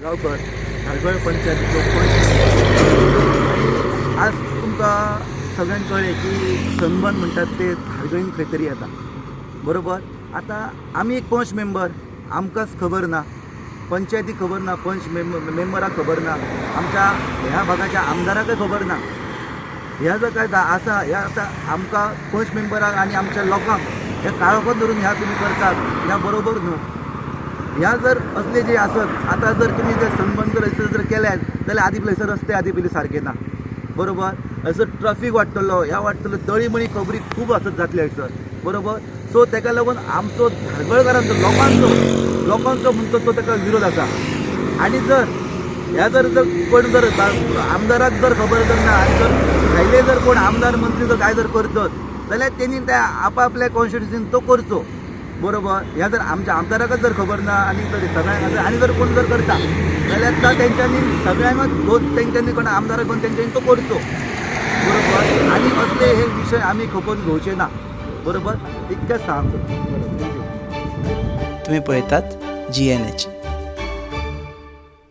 गांवकर, धारगळ पंचायतीचो पंच. आनी आज तुमकां सगळ्यांक कळ्ळें की सनबर्न म्हणटात ते धारगळीन खंय तरी येता, बरोबर. आतां आमी एक पंच मेंबर, आमकांच खबर ना, पंचायती खबर ना, पंच मेंबराक खबर ना, आमच्या ह्या भागाच्या आमदाराकय खबर ना. ह्या जर काय आसा ह्या आतां आमकां पंच मेंबराक आनी आमच्या लोकांक हे काळोखान धरून ह्या तुमी करतात, ह्या बरोबर न्हू. ह्या जर असले जे आसत, आतां जर तुमी जर सनबर्न जर हयसर जर केल्यात जाल्यार आदी पयलीं हयसर रस्ते आदी पयलीं सारके ना, बरोबर. हयसर ट्राफीक वाडटलो, ह्या वाडटलो, दळी मळी खबरी खूब आसत जातले हयसर, बरोबर. सो तेका लागून आमचो धारगळकारांचो लोकांचो लोकांचो म्हणतो तो तेका विरोध आसा. आनी जर ह्या जर जर कोण जर आमदाराक जर खबर जर ना आनी जर भायले जर कोण आमदार मंत्री जर काय जर करतत जाल्यार तेणी त्या आपापल्या कॉन्स्टिट्युन्सीन तो करचो, बरोबर. ह्या जर आमच्या आमदाराकच जर खबर ना आनी जर सगळ्यांक आनी जर कोण जर करता जाल्यार तो तेंच्यांनी सगळ्यांकच दोन तेंच्यांनी कोण आमदाराक कोण तेंच्यांनी तो करचो, बरोबर. आनी असले हे विशय आमी खपोवन घेवचे ना, बरोबर. इतकेंच सांगतो. तुम्ही पळयतात जीएनएच.